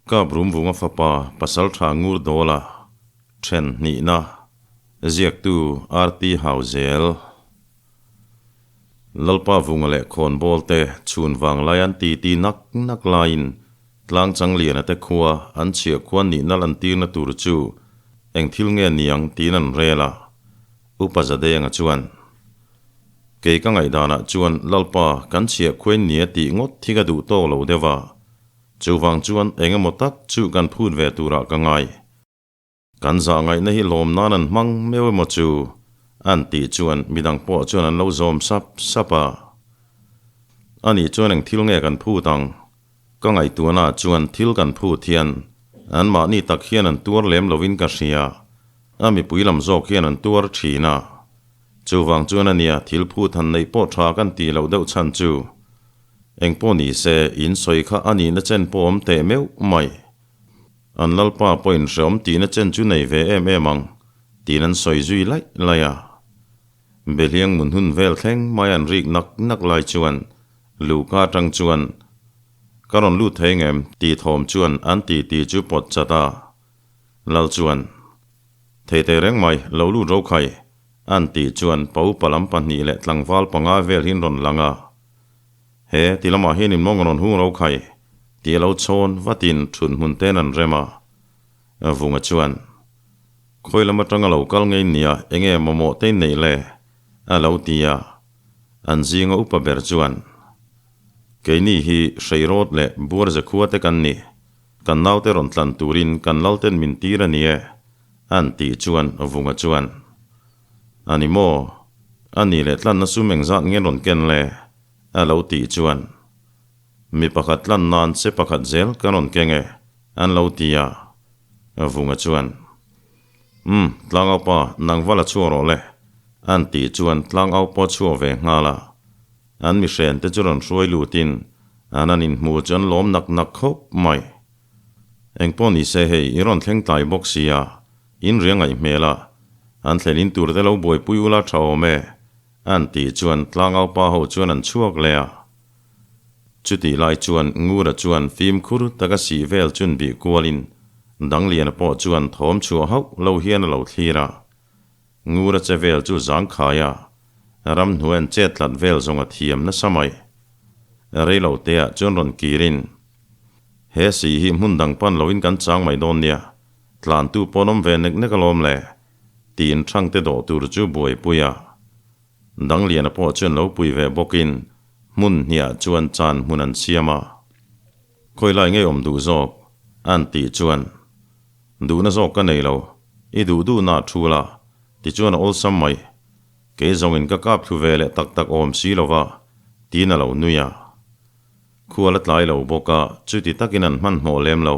Kap Rumvunga fapa Pasaltha Ngurdawla then hnihna ziaktu RT Hauzel. Lalpa Vunga leh Khawnbawl te chhun vanglai an titi nak nak laiin tlang Changliana te khua an chhiah khuan nihna lantirna tur chu eng thil nge niang tiin an rel a. Upa Zadenga chuan, Kei ka ngaihdanah chuan Lalpa kan chhiah khuain nia tih ngawt hi ka duh tawk lo deuh a. Chuvang chuan eng emaw tak chu kan phut ve turah ka ngai. Kan zah ngaihna hi lawm nan an hmang meuh emaw chu an tih chuan midang pawh chuan an lo zawm sap sap a. Anih chuan eng thil nge kan phut ang? Ka ngaihtuahna chuan thil kan phut hian anmahni tak hian an tuar lem lovin ka hria. A mipui lam zawk hian an tuar thin a. Chuvang chuan ania thil phut han neih pawh tha kan tih loh deuh chhan chu. Engpawh ni se, in sawi kha a nihna chen pawh awm teh meuh mai. An Lalpa pawh inhreawm tihna chen chu nei ve em em ang, tiin an sawi zui laih laih a. Behliang mun hun vel thleng mai an rik nak nak lai chuan Luka atang chuan, Ka rawn lut thei ngem? tih thawm chuan an titi chu pawt chat a. Lal chuan, Thei teh reng mai, lo lut ro khai, an tih chuan pa upa lam pahnih leh tlangval panga vel hi an rawn lang a. He ti lamah hian in mawng rawn hung ro khai, tih a lo chhawn vatin thun hmun ten an rem a. Vunga chuan, Khawi lam atanga lo kal ngei nia enge mamawh te in neih le? a lo ti a. An zinga upa ber chuan, Keini hi Hreirawt leh Buarzakhua te kan ni. Kan naute rawn tlan turin kan lalten min tir a ni e, an tih chuan Vunga chuan, A ni maw? A nih leh tlanna sum engzat nge rawn ken le? a lo tih chuan, Mi pakhat tlan nan che pakhat zel ka rawn keng e, an lo ti a. Vunga chuan, Umm, Tlangaupa, nang va la chhuak rawh le, an tih chuan Tlangau pawh chhuak ve nghal a. An mihren te chu rawn hruai lutin an an inhmu chu an lawm nak nak khawp mai. Engpawh ni se hei i rawn thleng tlai bawk sia, in ria ngaih hmel a, an thlen in tur te lo buaipui ula tha awm e, an tih chuan tlangau pa ho chuan an chhuak leh a. Chutih lai chuan Ngura chuan fimkhur taka sih vel chun bih kualin Dangliana pawh chuan thawm chhuah hauh lo hian a lo thlir a. Ngura che vel chu zangkhai a, ramhnuai an chet tlat vel zawng a thiam nasa mai. Reilo teah chuan rawn kirin, He si hi hmun dang pan loin kan chang mai dawn nia, tlantu pawn awm ve nek nek alawm le, tiin Thangte dawh tur chu buaipui a. Dangliana pawh chuan lo pui ve bawkin hmun hniah chuan chan hmun an siam a. Khawilai ngei awm duh zawk? an tih chuan, Duhna zawk ka nei lo, i duh duhna a thu la, tichuan a awlsam mai. Kei zawngin ka kap thlu ve leh tak tak awm si lo va, tiin a lo nui a. Khual a tlai lo bawk a, chuti takin an hmanhmawh lem lo.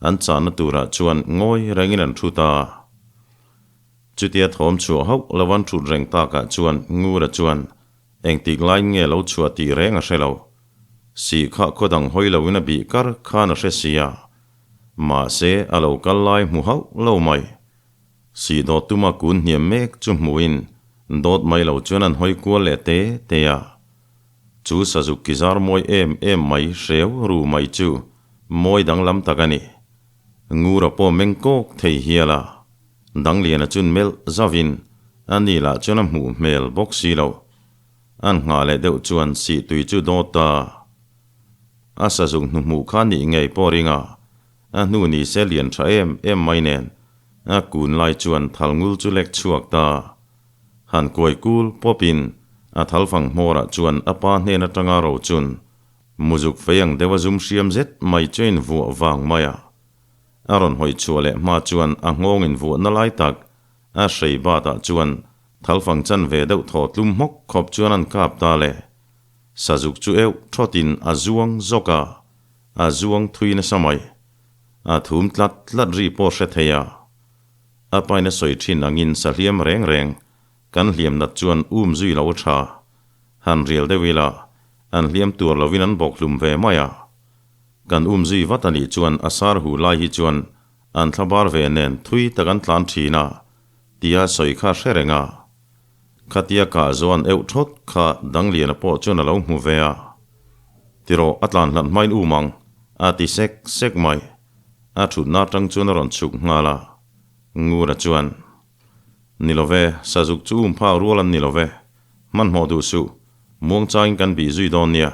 An chahna turah chuan ngawi rengin an thu ta a. Chutia thawm chhuah hauh lo an thut reng takah chuan Ngura chuan engtik laiin nge lo chhuah tih reng a hre lo. Sih kha khaw dang hawi loin a bih kar khan a hre si a. Mahse, a lo kal lai hmu hauh lo mai. Sih dawt tuma kun hniam mek chu hmuhin dawt mai lo chuan an hawi kual leh te te a. Chu sazuk ki zar mawi em em mai hreu ru mai chu mawi danglam tak a ni. Ngura pawh meng kawk thei hial a. Dangliana chun melh zauvin a ni lah chuan a hmuh hmel bawk si lo. An nghah leh deuh chuan sih tui chu dawt ta. A sazuk hnuhmuh kha nih ngei pawh ring a, a hnu ni se lian tha em em mai nen a kun lai chuan thal ngul chu lek chhuak ta. Han kuai kul pawpin a thal fang hmawrah chuan a pa hnen atanga ro chun muzuk fei ang deuh a zum hriam zet mai chu a invuah vang mai a. A rawn hawi chhuah leh hma chuan a nghawng invuahna lai tak a hrei batah chuan thal fang chan ve deuh thaw tlum hmawk khawp chuan an kap ta le. Sazuk chu euh thawtin a zuang zawk a, a zuang thui nasa mai. A thum tlat tlat ri pawh hre thei a. A paina sawi thin angin sa hliam reng reng kan hliam nat chuan um zui lo tha. Han rial deuh ila, an hliam tur lovin an bawk hlum ve mai a. Kan um zui vat a nih chuan a sar hu lai hi chuan an thlabar ve nen thui tak an tlan thin a, tia sawi kha hre reng a. Khatia kah zuan euh thawt kha Dangliana pawh chuan a lo hmu ve a. Tiraw a tlan hlat hmain um ang, a ti sek sek mai. A thutna atang chuan a rawn chhuk nghal a. Ngura chuan, Ni lo ve, sazuk chu um phak rual an ni lo ve. Hmanhmawh duh suh, muangchangin kan bih zui dawn nia,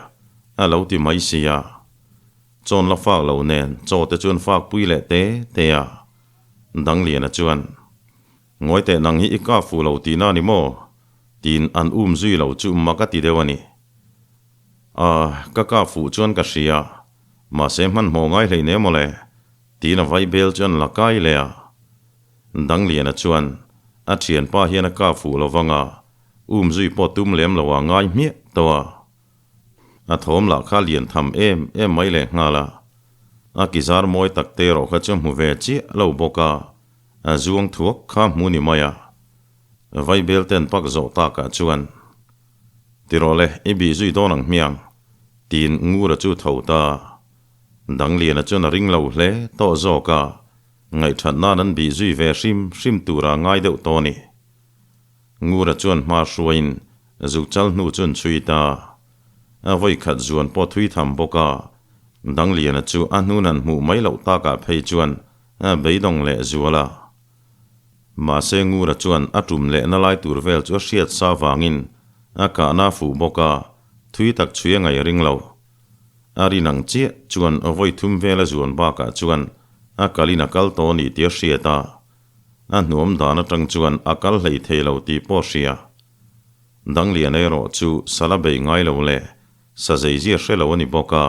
a lo ti mai si a. Chawn la fak lo nen chaw te chuan fak pui leh te te a. Dangliana chuan, Ngawi teh nang hi i kap fuh lo tihna a ni maw? Tiin an um zui lo chu mak a ti deuh a ni. A, ka kap fuh chuan ka hria, mahse hmanhmawh ngai hlei ne mawle, tiin a vai bel chuan la kai leh a. Dangliana chuan, A thianpa hian a kap fuh lo vang a, um zui pawh tum lem lo a ngai hmiah tawh a. A thawm lah kha lian tham em em mai leh nghal a, a ki zar mawi tak te erawh kha chu a hmu ve chiah lo bawk a, a zuang thuak kha hmu ni mai a. Vaibel ten pak zawh takah chuan, Tirawh le, i bih zui dawn ang hmiang, tiin Ngura chu tho ta. Dangliana chuan a ring lo hle tawh zawk a, ngaihthat nan an bih zui ve hrim hrim tura ngai deuh tawh a ni. Ngura chuan hma hruaiin zukchal hnu chu an chhui ta. A vawi khat zuan pawh thui tham bawk a, Dangliana chu a hnun han hmuh mai loh takah phei chuan a beidawng leh zual a. Mahse Ngura chuan a tum lehna lai tur vel chu a hriat sa vangin a kahna a fuh bawk a, thui tak chhui a ngaih a ring lo. A rin ang chiah chuan vawi thum vel a zuan bakah chuan a kalin a kal tawh a ni tih a hriat a. A hnuam dan atang chuan a kal hlei thei lo tih pawh hria. Danglian erawh chu sala bei ngai lo leh sa zeizia hre lo a ni bawk a,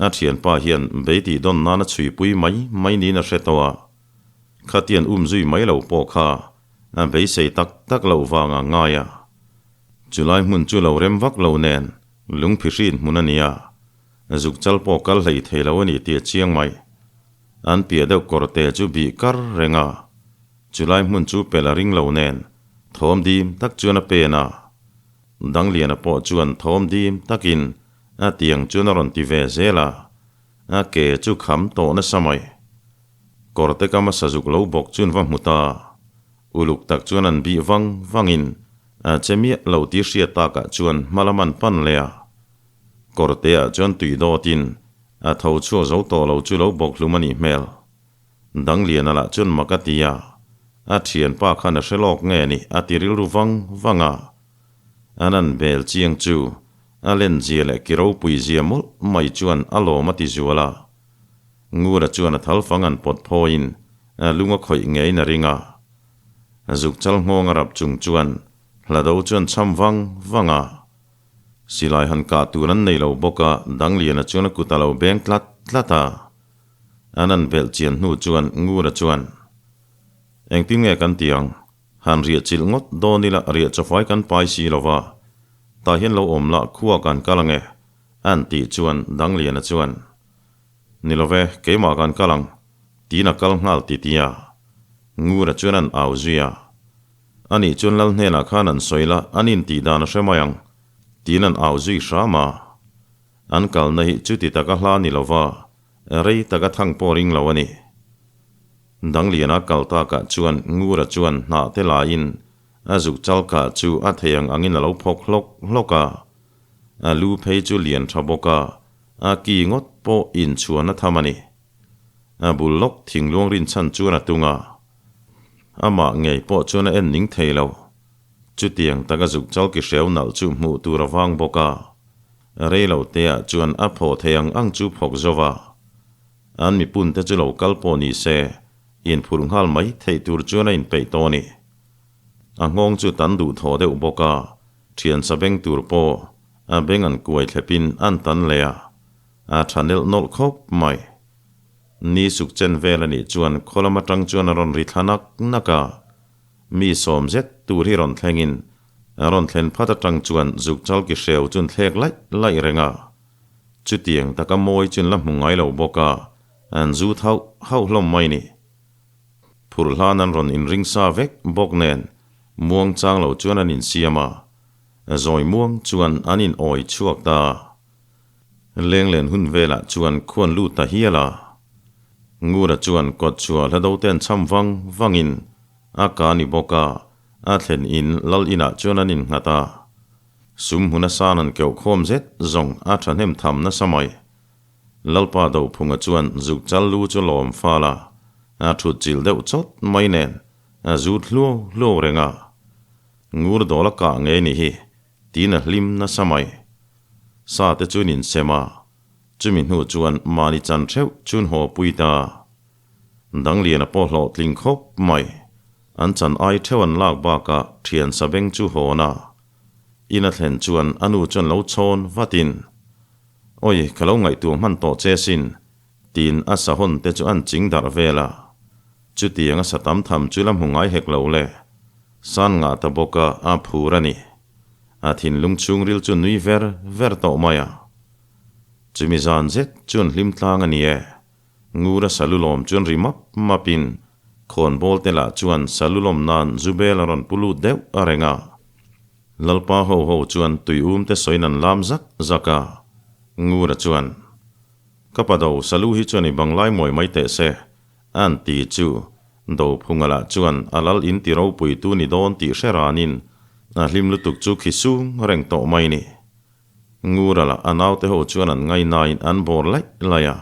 a thianpa hian bei tih dawn nan a chhuipui mai mai niin a hre tawh a. Khatian um zui mai lo pawh kha a beisei tak tak loh vang a ngai a. Chulai hmun chu lo rem vak lo nen lungphi hrin hmun a ni a, zukchal pawh kal hlei thei lo a ni tih a chiang mai. An piah deuh kawrte chu bih kar reng a, chulai hmun chu pel a ring lo nen thawm dim tak chuan a pen a. Dangliana pawh chuan thawm dim takin a tiang chuan a rawn ti ve zel a, a ke chu kham tawh nasa mai. Kawrte ka hmasa zuk lo bawk chuan va hmu ta. Uluk tak chuan an bih vang vangin a che miah lo tih hriat takah chuan hma lam an pan leh a. Kawrteah chuan tui dawtin a tho chhuak zo tawh lo chu lo bawk hlum a nih hmel. Dangliana lah chuan mak a ti a, a thianpa khan a hre lawk nge ni a ti rilru vang vang a. An an bel chiang chu a lenzia leh ki ropui zia mawlh mai chuan a lawm a ti zual a. Ngura chuan a thal fang an pawt phawiin a lung a khawih ngeiin a ring a. Zukchal nghawng a rap chung chuan hlado chuan cham vang vang a. Silai han kah tur an nei lo bawk a, Dangliana chuan a kut a lo beng tlat tlat a. An an belh chian hnu chuan Ngura chuan, Engtin nge kan ti ang? Han riah chilh ngawt dawn ila riah chawfai kan pai si lo va, tah hian lo awm lah khua kan kal ange, an tih chuan Dangliana chuan, Ni lo ve, keimah kan kal ang, tiin a kal nghal ti ti a. Ngura chuan an au zui a. Anih chuan Lal hnenah khan an sawi la, an intih dan a hre mai ang, tiin an au zui hram a. An kalna hi chuti taka hla ni lo va, rei taka thang pawh ring lo a ni. Dangliana kal takah chuan Ngura chuan hnah te laiin a zuk chal kah chu a thei ang angin a lo phawk hlawk hlawk a. A lu phei chu lian tha bawk a, a ki ngawt pawh inchhuan a tham a ni. A bul lawk thingluang rinchhan chuan a tung a. Amah ngei pawh chuan a en ning thei lo. Chutiang taka zuk chal ki hreu nalh chu hmuh tur a vang bawk a. Rei lo teah chuan a phaw thei ang ang chu phawk zo va. An mipunte chu lo kal pawh ni se, inphurh nghal mai theih tur chuan a inpeih tawh a ni. A nghawng chu tan duh thaw deuh bawk a, thian sa beng tur pawh a beng an kuai thlepin an tan leh a, a tha nelh nawlh khawp mai. Ni suk chen vel a nih chuan khaw lam atang chuan a rawn ri thla nak nak a, mi sawm zet tur hi rawn thlengin a rawn thlen phat atang chuan zuk chal ki hreu chun thlek laih laih reng a. Chutiang taka mawi chun la hmu ngai lo bawk a, an zut hauh hauh hlawm mai ni. Phurh hlan an rawn inring sa vek bawk nen muang chang lo chuan an insiam a, zawi muang chuan an in awi chhuak ta. Lenglen hun velah chuan khuan lut ta hial a. Ngura chuan kawt chhuah hla do te an cham vang vangin a ka ni bawk a, a thlen in lal inah chuan an innghat a. Sum hmun a san an keuh khawm zet zawng a thahnem tham nasa mai. Lalpa Dophunga chuan zukchal lu chu lawm fal a, a thut chilh deuh chawt mai nen a zut hluau hluau reng a. Ngur dawl a kah ngei ni hi tiin a hlim nasa mai. Sa te chuan insem a, chumi hnu chuan mahni chan theuh chun haw pui ta. Dangliana pawh hlawhtling khawp mai. An chan ai theuh an lak bakah thian sabeng chu hawn a. In a thlen chuan a nu chuan lo chhawn vatin, Awi, ka lo ngaihtuah hman tawh che sin, tiin a sahawn te chu an ching darh vel a. Chutiang a sa tam tham chu la hmu ngai hek lo le. San ngah ta bawk a, a phur a ni. A thinlung chhungril chu nui ver ver tawh mai a. Chumi zan zet chuan hlim tlang a ni e. Ngura salulawm chuan ri map mapin khawnbawl te lah chuan salulawm nan Zubel a rawn pu lut deuh a reng a. Lalpa ho ho chuan tuium te sawiin an lam zak zak a. Ngura chuan, Ka pa do, salu hi chuan i banglai mawi mai teh se, an ti chu. Dophunga lah chuan a lal in ti ropui tu ni dawn tih hre ranin a hlim lutuk chu khi sung reng tawh mai ni. Ngura lah a naute ho chuan an ngainain an bawr laih laih a.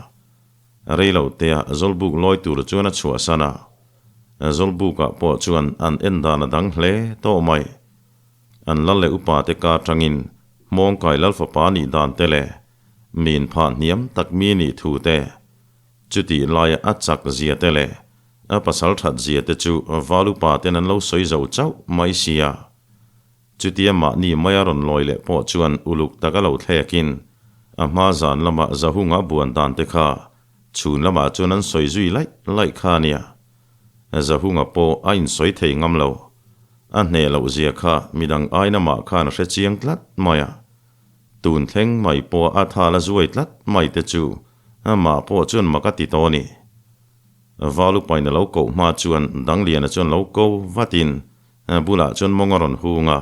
Reilo tea Zawlbuk lawi tur chuan a chhuahsan a. Zawlbukah pawh chuan an en dan a dang hle tawh mai. An lal leh upa te ka atangin Hmawngkai Lalfapa nih dan te leh min phah hniam tak mi nih thu te, chutih laia a chak zia te leh a pasal that zia te chu val upa ten an lo sawi zo chauh mai sia. Chutia mahni maia rawn lawi leh pawh chuan uluk taka lo thlekin a hma zan lama Zahunga buan dan te kha chhun lamah chuan an sawi zui laih laih kha a nia. Zahunga pawh a insawi thei ngam lo. A hneh loh zia kha midang aina mah khan a hre chiang tlat mai a. Tun thleng mai pawh a thal a zuai tlat mai te chu amah pawh chuan mak a ti tawh a ni. Valupain a lo koh hma chuan Dangliana chuan lo ko vatin A bulah chuan mawng a rawn hung a,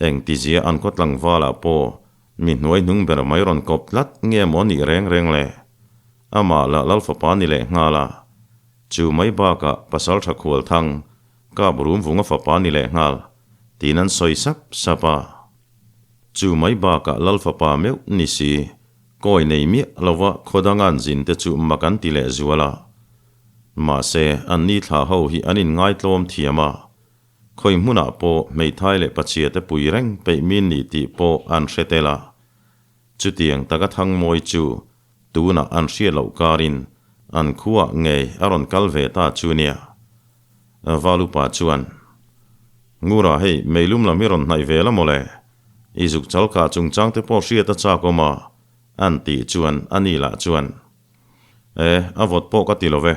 engtizia an khaw tlangvalah pawh mi hnuai hnung ber mai rawn kawp tlat nge maw nih reng reng le? Amah lah Lalfapa ni leh nghal a, chu mai bakah pasal tha khual thang kap rum vung a fapa ni leh nghal tiin an sawi sap sap a. Chu mai bakah Lalfapa meuh ni si, kawi nei miah lova khaw danga an zin te chu mak an ti leh zual a. Mahse, an ni thla ho hi an inngaitlawm thiam a, khawi hmunah pawh hmeithai leh pachhia te pui reng peih min nih tih pawh an hre tel a. Chutiang taka Thangmawi chu tunah an hriat loh karin an khuaah ngei a rawn kal ve ta chu nia. Valupa chuan, Ngura hei meilum lam hi rawn hnaih ve la mawle, i zuk chalkah chungchang te pawh hriat a chak awm a, an tih chuan a ni lah chuan, E, a vawt pawh ka ti lo ve,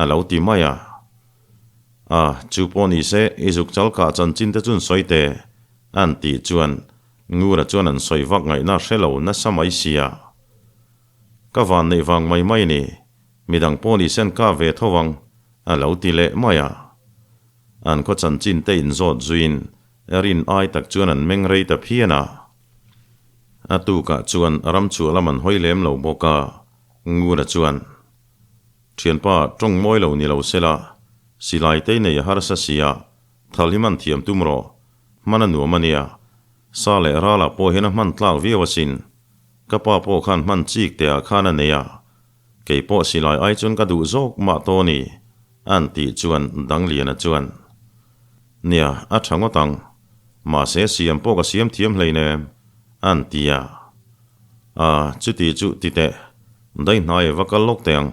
a lo ti mai a. A, chu pawh ni se, i zuk chal kah chanchin te chun sawi teh, an tih chuan Ngura chuan an sawi vak ngaihna hre lo nasa mai sia. Ka van neih vang mai mai ni, midang pawh ni sen ka ve tho ang, a lo ti leh mai a. An khaw chanchin te inzawt zuiin rin ai tak chuan an meng rei ta phian a. A tukah chuan ram chhuah lam an hawi lem lo bawk a, Ngura chuan, Thianpa, tawng mawi lo ni lo sela, silai te nei a harsa si a, thal hi man thiam tum rawh, hman a nuam a nia, sa leh ralah pawh hian a hman tlak viau asin, ka pa pawh khan hman chik teh ah khan a nei a, kei pawh silai ai chuan ka duh zawk mah tawh a ni, an tih chuan Dangliana chuan, Nia, a tha ngawt ang. Mahse siam pawh ka siam thiam hleinem, an ti a. A, chuti chu ti teh, daihnai va kal lawk teh ang,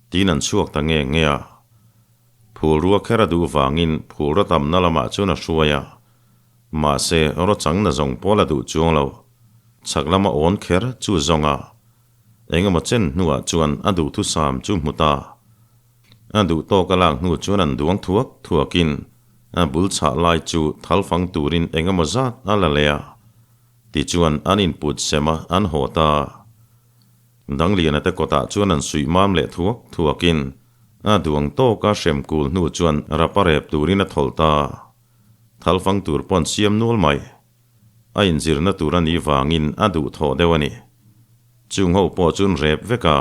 tiin an chhuak ta nge nge a. Phulrua kher a duh vangin phulra tamna lamah chuan a hruai a. Mahse rawchang na zawng pawl a duh chuang lo. Chhak lama awn kher chu zawng a. Engemaw chen hnuah chuan a duhthusam chu hmu ta. A duh tawk a lak hnu chuan an duang thuak thuakin a bul chhah lai chu thal fang turin eng emaw zat a la leh a. Tichuan an input sem a, an haw ta. Dangliana te kawtah chuan an suih mam leh thuak thuakin a duang tawka hrem kul hnu chuan rapa rep turin a thawlh ta. Thal fang tur pawh an siam nual mai. A inzirna tur a nih vangin a duh thawh deuh a ni. Chung ho pawh chuan rep vek a.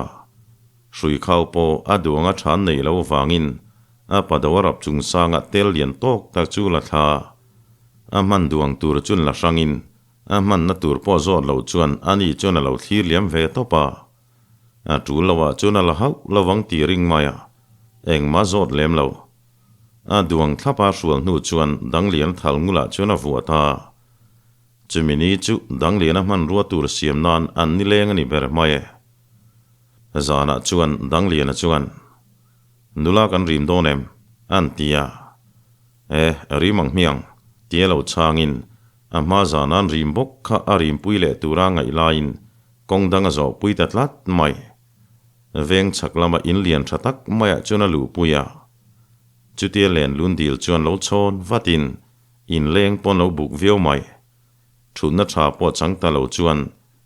Hrui khau pawh a duang a than nei lo vangin a pado a rap chung sanga tel lian tawk tak chu la thla. A hman duang tur chuan la hrangin a hmanna tur pawh zawt lo chuan ani chuan a lo thlir liam ve tawp a. A tul loah chuan a la hauh lovang tih ring mai a, engmah zawt lem lo. A duang thlap a hrual hnu chuan Dangliana thal ngulah chuan a vuah ta. Chumi ni chu Dangliana hmanrua tur siam nan an nileng a ni ber mai e. Zanah chuan Dangliana chuan, Nula kan rim dawn em? An ti a. E, rim ang hmiang, tia lo chhangin a hma zan an rim bawk kha a rimpui leh tura ngaih laiin kawng dang a zawhpui ta tlat mai. Veng chhak lama in lian tha tak maiah chuan a luhpui a. Chutia len lun dil chuan lo chhawn vatin in leng pawn lo buk viau mai. Thutna tha pawh chang ta lo chuan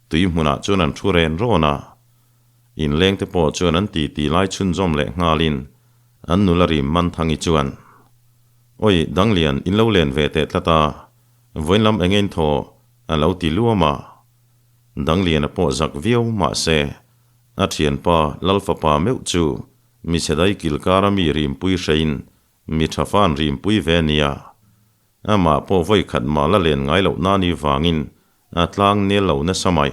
tui hmunah chuan an thu ren rawn a. In leng te pawh chuan an titi lai chhunzawm leh nghalin an nula rim Manthangi chuan, Awi, Danglian, in lo len ve teh tlat a, vawiin lam eng in thaw a lo ti luam a. Dangliana pawh zak viau mah se, a thianpa Lalfapa meuh chu mi chhedai kilkara mi rimpui hrein mi tha fan rimpui ve nia. Amah pawh vawi khat mah la len ngai loh nani vangin a tlang nel lo nasa mai.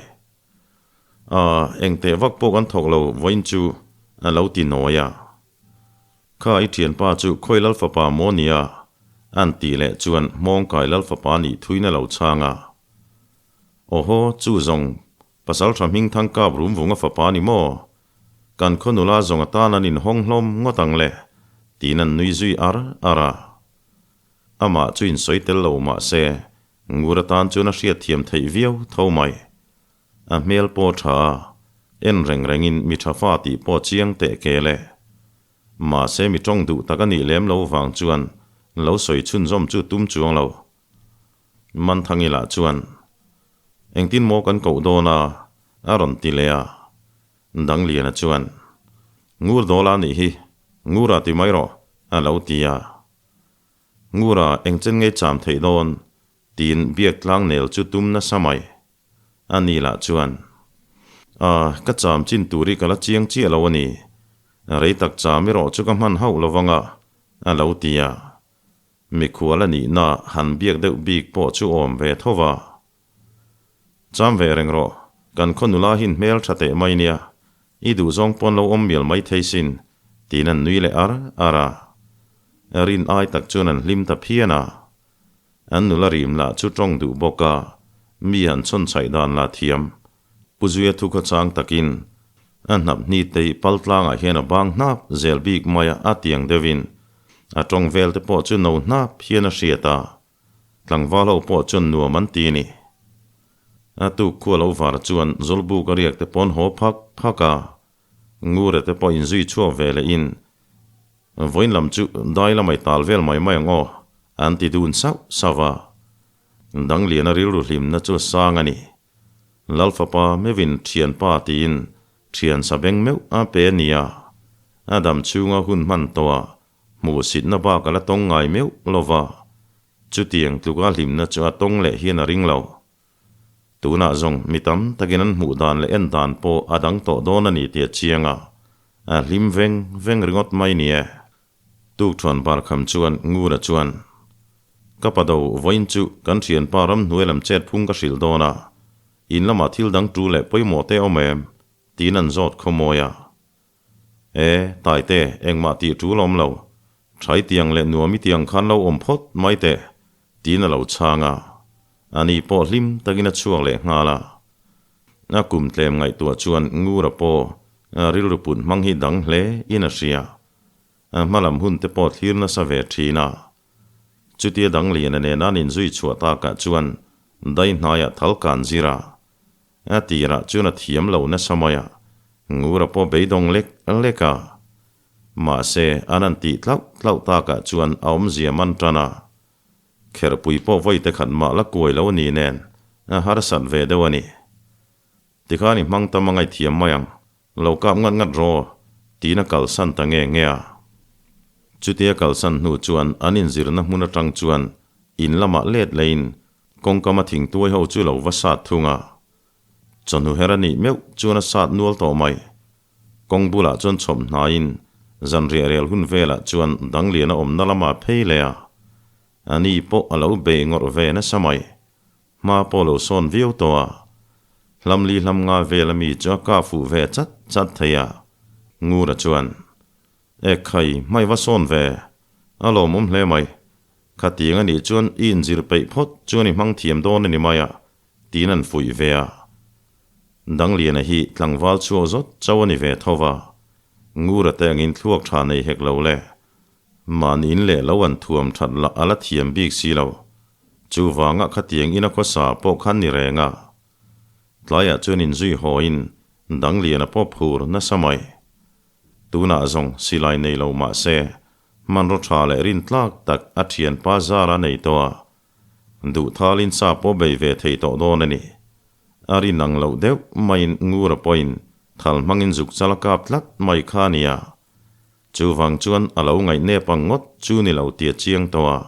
A, engteh vak pawh kan thawk lo vawiin chu a lo ti nawi a. Kha i thianpa chu khawi Lalfapa maw nia? An tih leh chuan Hmawngkai Lalfapa nih thuin a lo chhang a. Awhaw, chu zawng Pasal tha hming thang kap rum vung a fapa ni maw? Kan khaw nula zawng atan an inhawng hlawm ngawt ang le, tiin an nui zui ar ar a. Amah chu insawi tel lo mah se, ngur atan chuan a hriatthiam theih viau tho mai. A hmel pawh tha a, en reng rengin mi tha fa tih pawh chiang teh kel e. Mahse mi tawng duh tak a nih lem lo vang chuan lo sawi chhunzawm chu tum chuang lo. Manthangi lah chuan, Engtin maw kan koh dawn a? a rawn ti leh a. Dangliana chuan, Ngur dawla nih hi, Ngura ti mai rawh, a lo ti a. Ngura engchen nge cham theih dawn? tiin biak tlang nel chu tum nasa mai. A ni lah chuan, A, ka cham chin tur hi ka la chiang chiah lo a ni. Rei tak cham erawh chu ka hman hauh lo vang a, a lo ti a. Mikhual a nihna han biak deuh bik pawh chu awm ve tho va. Cham ve reng rawh, kan khaw nula hin hmel tha teh mai nia, i duhzawng pawn lo awm mial mai thei sin, tiin an nui leh ar ar a. Rin ai tak chuan an hlim ta phian a. An nula rim lah chu tawng duh bawk a, mi han chhawn chhaih dan lah thiam. Pu Zuia thu khaw chang takin a hnap hni tei pal tlangah hian a bang hnap zel bik mai a, a tiang deuhin a tawng vel te pawh chu no hnap hian a hriat a. Tlangval ho pawh chuan nuam an ti ni. A tuk khua lo var chuan Zawlbuk a riak te pawn haw phak phak a, Ngure te pawh inzui chhuak ve leh in vawiin lam chu dai lamai tal vel mai mai ang aw an ti dun sauh sauh a. Dangliana rilru hlimna chu a sang a ni. Lalfapa meuhin thianpa tiin thian sa beng meuh a pe a nia. A dam chhunga hun hman tawh a Hmuhsitna bak a la tawng ngai meuh lo va, chutiang tluka hlimna chu a tawng leh hian a ring lo. Tunah zawng mi tam takin an hmuh dan leh en dan pawh a dang tawh dawn a ni tih a chiang a, a hlim veng veng ringawt mai ni e. Tukthuan barkham chuan Ngura chuan, Ka pa do, vawiin chu kan thianpa ramhnuai lam chet phung ka hrilh dawn a, in lamah thil dang tu leh pawimawh te awm em? tiin an zawt khawmawi a. E, Taite, engmah tih tul awm lo. Thai tiang leh nuam i tiang khan lo awm phawt mai teh, tiin a lo chhang a. Ani pawh hlim takin a chhuak leh nghal a. A kum tlem ngaihtuah chuan Ngura pawh rilru put hmang hi dang hle in a hria. A hmalam hun te pawh thlir nasa ve thin a. Chutia dang liana nena an inzui chhuah takah chuan dai hnaiah thal kan zir a. A tirah chuan a thiam lo nasa mai a, Ngura pawh beidawng lek lek a. Mahse, an han tih tlauh tlauh takah chuan a awmzia man tan a. Kherpui pawh vawi te khat mah la kuai lo a ni nen, a harsat ve deuh a ni. Tikhan i hmang tam a ngaihthiam mai ang, lo kap ngat ngat rawh, tiin a kalsan ta nge nge a. Chutia kalsan hnu chuan an inzirna hmun atang chuan in lamah let lehin Kawngkam a thingtuai ho chu lo va sat thung a, chawhnu her a nih meuh chuan a sat nual tawh mai. Kawng bulah chuan chhawp hnaiin zanriah rel hun velah chuan Dangliana awmna lamah phei leh a, a ni pawh a lo bei ngawrh ve nasa mai. Hma pawh lo sawn viau tawh a. Hlam li hlam nga vel ami chu a kah fuh ve chat chat thei a. Ngura chuan, E khai, hmai va sawn ve. A lawmawm hle mai. Khatiang a nih chuan i inzir peih phawt chuan i hmang thiam dawn a ni mai a, tiin an fuih ve a. Dangliana hi tlangval chhuak zawt chauh a ni ve tho va. Ngura te angin thluak tha nei hek lo le. Mahni in leh lo an thuam that lah a la thiam bik si lo. Chuvanga khatiang ina khawsa pawh khan ni reng a. Tlaiah chuan inzui hawiin Dangliana pawh phur nasa mai. Tunah zawng silai nei lo mah se, hmanraw tha leh rintlak tak a thianpa zara nei tawh a, duhthalin sa pawh bei ve thei tawh dawn a ni. A rin ang loh deuh maiin Ngura pawhin thal hmangin zuk chal a kap tlat mai kha a nia. Chuvang chuan a lo ngaihnep ang ngawt chu ni lo tia chiang tawh a.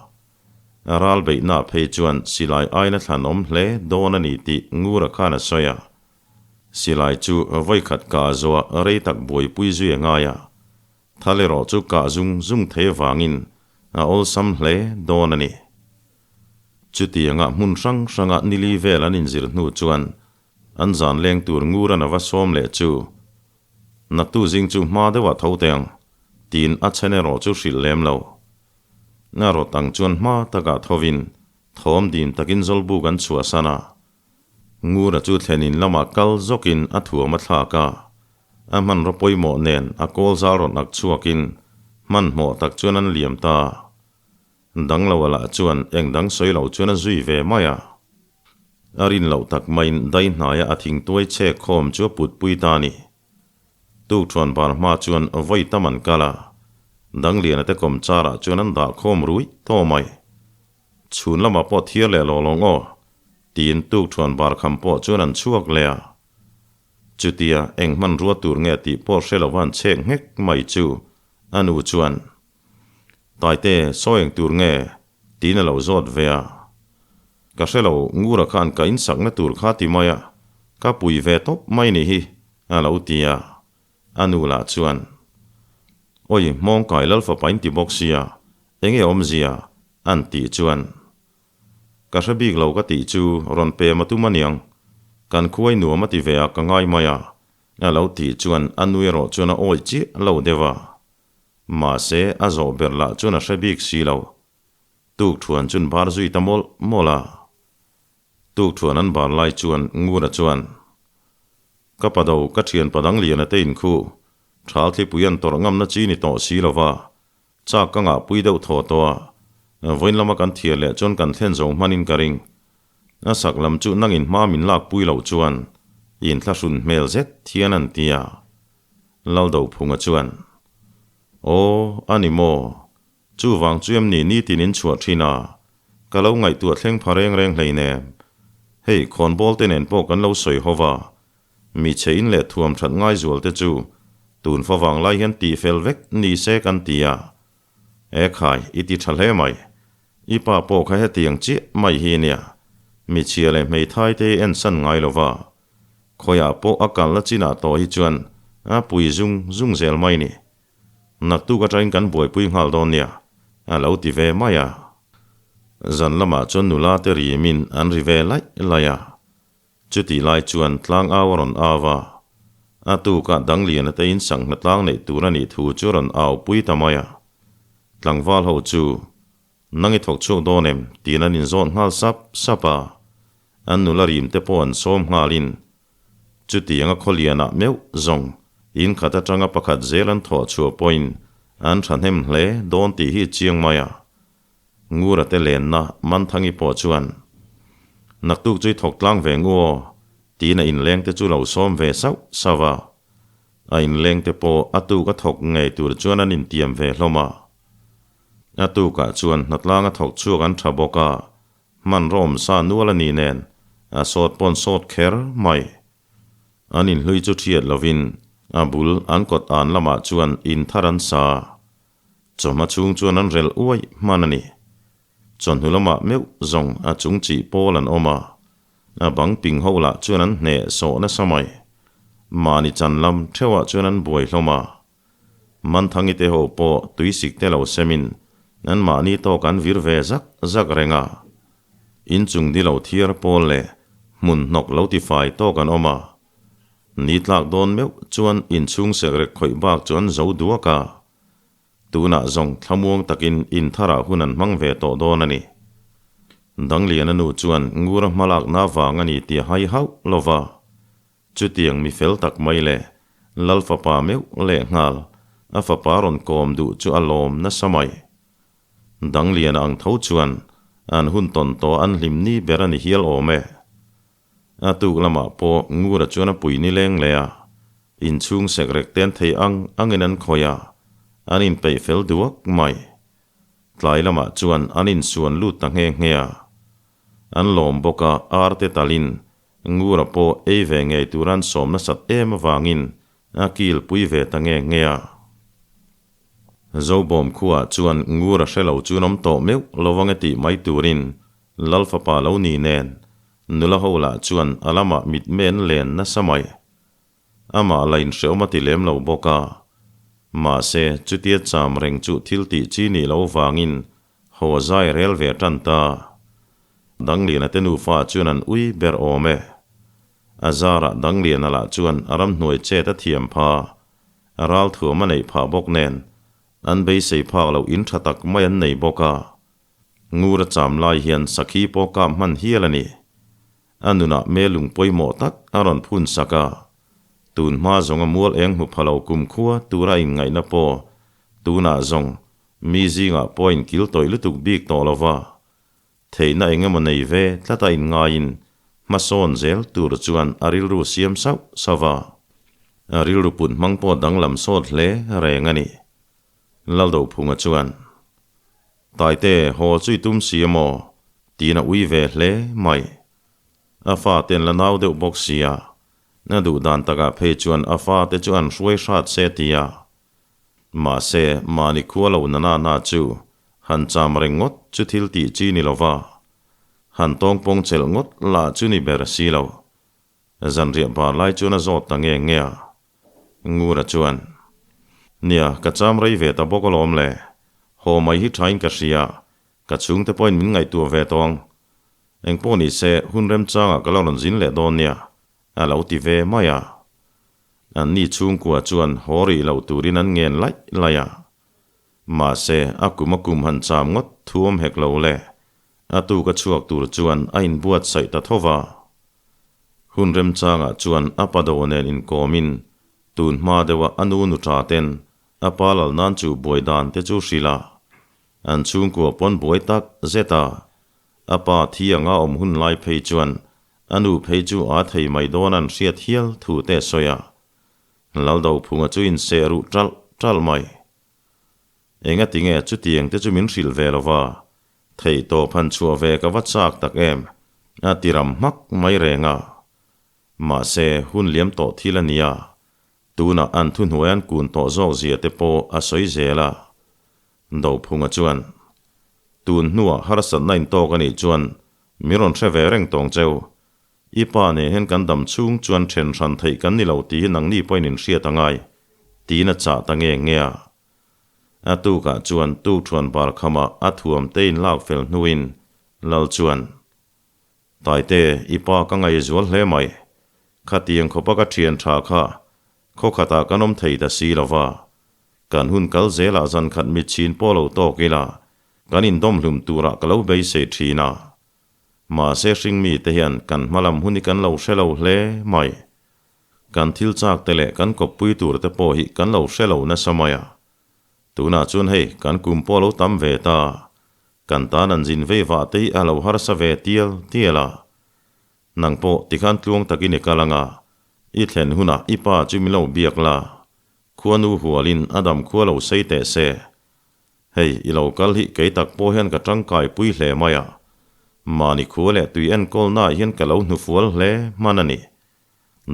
A ral beihna phei chuan silai aina thlan awm hle dawn a ni tih Ngura khan a sawi a. Silai chu vawikhat kah zuah rei tak buaipui zui a ngai a, thal erawh chu kah zung zung thei avangin a awlsam hle dawn a ni. Chutianga hmun hrang hranga nili vel an inzir hnu chuan an zan leng tur nguran a va sawm leh chu, Naktu zing chu hma deuhah tho teh ang, tiin a chhen erawh chu hrilh lem lo. A rawt ang chuan hma takah thovin thawm dim takin zawlbuk an chhuahsan a. Ngura chu thlenin lamah kal zawkin a thuam a thlak a, a hmanraw pawimawh nen a kawl zal rawn ak chhuakin hmanhmawh tak chuan an liam ta. Dangloa lah chuan eng dang sawi lo chuan a zui ve mai a. A rin loh tak maiin dai hnaia a thingtuai chhek khawm chu a putpui ta a ni. Tukṭhuan bar hma chuan vawi tam an kal a, Dangliana te kawmcharah chuan an dah khawm ruih tawh mai. Chhun lamah pawh thiar leh lo lawng aw, tiin tukṭhuan bar kham pawh chuan an chhuak leh a. Chutia eng hmanrua tur nge tih pawh hre lova an chhek nghek mai chu a nu chuan, Taite, sawi eng tur nge? tiin a lo zawt ve a. Ka hre lo, Ngura khan ka insakna tur kha ti mai a, ka pui ve tawp mai ni hi, a lo ti a. A nu lah chuan, Awi, Hmawngkai Lalfapa in ti bawk sia, enge awmzia? an tih chuan, Ka hre bik lo ka tih chu rawn pem a tum aniang, kan khuai nuam a ti ve a ka ngai mai a, a lo tih chuan a nu erawh chuan a awih chiah lo deuh a. Mahse, a zawh ber lah chuan a hre bik si lo. Tukṭhuan chun bar zui ta mawlh mawlh a. Tukṭhuan an bar lai chuan Ngura chuan, Ka pa do, ka ṭhian pa dang lian a te inkhu, ṭhal thlipui an tawrh ngamna chi ni tawh si lo va, chak ka ngahpui deuh thaw tawh a, vawiin lama kan thiar leh chuan kan thlen zo hmanin ka ring. A sak lam chu nangin hma min lakpui loh chuan inthlahrun hmel zet thian an ti a. Laldophunga chuan, Aw, a ni maw? Chuvang chu em ni nitin in chhuah thin a, ka lo ngaihtuah thleng pha reng reng hleinem. Hei, khawnbawl te nen pawh kan lo sawi ho va, mi chhe in leh thuam that ngai zual te chu tun fa vang lai hian tih fel vek ni se kan ti a. E khai, i ti tha hle mai. I pa pawh kha hetiang chiah mai hi nia, mi chhia leh hmeithai te hi ensan ngai lo va, khawiah pawh a kalna chinah tawh hi chuan a pui zung zung zel mai ni. Naktuk atangin kan buaipui nghal dawn nia, a lo ti ve mai a. Zan lamah chuan nula te rimin an ri ve laih laih a. Chutih lai chuan tlang au a rawn au a. A tukah Dangliana te in sanghna tlang neih tur a nih thu chu a rawn au pui ta mai a. Tlangval ho chu, Nang i thawk chhuak dawn em? tiin an inzawt nghal sap sap a. An nula rim te pawh an sawm nghalin Chutianga khawlianah meuh zawng in khat atanga pakhat zel an thawh chhuah pawhin an thahnem hle dawn tih hi chiang mai a. Ngura te lenna Manthangi pawh chuan, Naktuk chu i thawk tlang ve ngu aw, tiin a inleng te chu lo sawm ve sauh sauh a. A inleng te pawh a tuk a thawk ngei tur chuan an intiam ve hlawm a. A tukah chuan hnatlang a thawk chhuak an tha bawk a, Hmanraw awmsa nual a ni nen a sawt pawn sawt kher mai. An inhlui chu thiat lovin a bul an kawt an lamah chuan in thar an sa. Chawhma chhung chuan an rel uaih hman a ni. Chawhnu lamah meuh zawng a chung chih pawl an awm a, a bang ping ho lah chuan an hneh sawh nasa mai. Mahni chan lam theuhah chuan an buai hlawm a. Manthangi te ho pawh tuisik te lo semin an mahni tawk an vir ve zak zak reng a. Inchung di lo thiar pawl leh Hmun hnawk lo ti fai tawk an awm a. Ni tlak dawn meuh chuan inchhung sekrek khawih bak chu an zo duak a. Tunah zawng thlamuang takin intharah hun an hmang ve tawh dawn a ni. Dangliana nu chuan Ngura hmalakna vang a ni tih a hai hauh lo va. Chutiang mi fel tak mai le Lal fapa meuh leh nghal a fapa rawn kawm duh chu a lawm nasa mai. Dangliana ang tho chuan an hun tawn tawh an hlim ni ber a ni hial awm e. A tuk lamah pawh Ngura chuan a pui ni leng leh a, inchhung sekrek te an thei ang angin an khawih a, an inpeih fel duak mai. Tlai lamah chuan an insuan lut ta nghe nghe a. An lawm bawk a, ar te talin Ngura pawh ei ve ngei tur an sawm nasat em avangin a kil pui ve ta nghe nghe a. Zobawm khuaah chuan Ngura hre lo chu an awm tawh meuh lo ang e tih mai turin Lal fapa lo ni nen Nula ho lah chuan a lamah mitmen len nasa mai. Amah la inhreawm a ti lem lo bawk a. Mahse, chutia cham reng chu thil tih chi nih loh vangin haw zai rel ve tan ta. Dangliana te nufa chuan an ui ber awm e. A zarah Dangliana lah chuan a ramhnuai chet a thiam pha, a ralthuam a neih phah bawk nen, an beisei phak loh in tha tak mai an nei bawk a. Ngur a cham lai hian sakhi pawh kap hman hial a ni. A nunah melung pawimawh tak a rawn phun sak a. Tun hma zawnga mual eng hmu pha lo kumkhua tura inngaihna pawh tunah zawng mi zingah pawh a inkil tawih lutuk bik tawh lo va. Theihna eng emaw nei ve tlata inngaiin hmasawn zel tur chuan a rilru siam sauh sauh va. A rilru put hmang pawh danglam sawt hle reng a ni. Laldophunga chuan, Taite, haw chu i tum si emaw? tiin a ui ve hle mai. A fate an la nau deuh bawk sia, a duh dan takah phei chuan a fate chu an hruai hrat se tia. Mahse, mahni khua lo na na na chu han cham reng ngawt chu thil tih chi ni lova, han tawngpawng chelh ngawt lah chu ni ber si lo. Zanriah bar lai chuan a zawt ta nge nge a. Ngura chuan, Nia, ka cham rei ve ta bawk alawm le. Haw mai hi thain ka hria, ka chhungte pawhin min ngaihtuah ve tawh ang. Engpawh ni se, hun remchangah ka lo rawn zin leh dawn nia, a lo ti ve mai a. Anni chhungkua chuan haw rih loh turin an ngen laih laih a. Mahse, a kum a kum han cham ngawt thuam hek lo le. A tuk a chhuak tur chuan a inbuatsaih ta tho va. Hun remchangah chuan a pa do nen inkawmin tun hma deuha a nu nu tha ten a pa lal nan chu buai dan te chu hrilh a. An chhungkua pawn buai tak zet a. A pa thi anga awm hun lai phei chuan a nu phei chu aa thei mai dawn an hriat hial thu te a sawi a. Laldophunga chu inseh ruh ṭalh ṭalh mai. Engatinge chutiang te chu min hrilh ve lo va, Theih tawp han chhuah ve ka va chak tak em, a ti ram hmak mai reng a. Mahse, hun liam tawh thil a nia, tunah an thuhnuai an kun tawh zawk zia te pawh a sawi zel a. Dophunga chuan, Tun hnuah harsatna intawk a nih chuan mi rawn hre ve reng tawng cheu. I pa nen hian kan dam chhung chuan then hran theih kan ni lo tih hi nangni pawhin inhriat a ngai, tiin a chah ta nge nge a. A tukah chuan tukṭhuan bar khamah a thuam te in lak fel hnuin Lal chuan, Taite, i pa ka ngaihzual hle mai. Khatiang khawpa ka ṭhian ṭha kha khaw khatah kan awm thei ta si lo va. Kan hun kal zelah zan khat mitchhin pawh lo tawk ila, kan indawm hlum turah ka lo beisei ṭhin a. Mahse hringmi te hian kan hmalam hun hi kan lo hre lo hle mai. Kan thil chak te leh kan kawppui tur te pawh hi kan lo hre lo nasa mai a. Tunah chuan hei kan kum pawh a lo tam ve ta, kan tan an zin vei vah te hi a lo harsa ve tial tial a. Nang pawh tikhan tluang takin i kal ang a, i thlen hunah i pa chu min lo biak la, khuanu hualin a dam khua lo sei teh se. Hei i lo kal hi kei tak pawh hian ka tangkai pui hle mai a, mahni khua leh tui enkawlnaah hian ka lo hnufual hle hman a ni.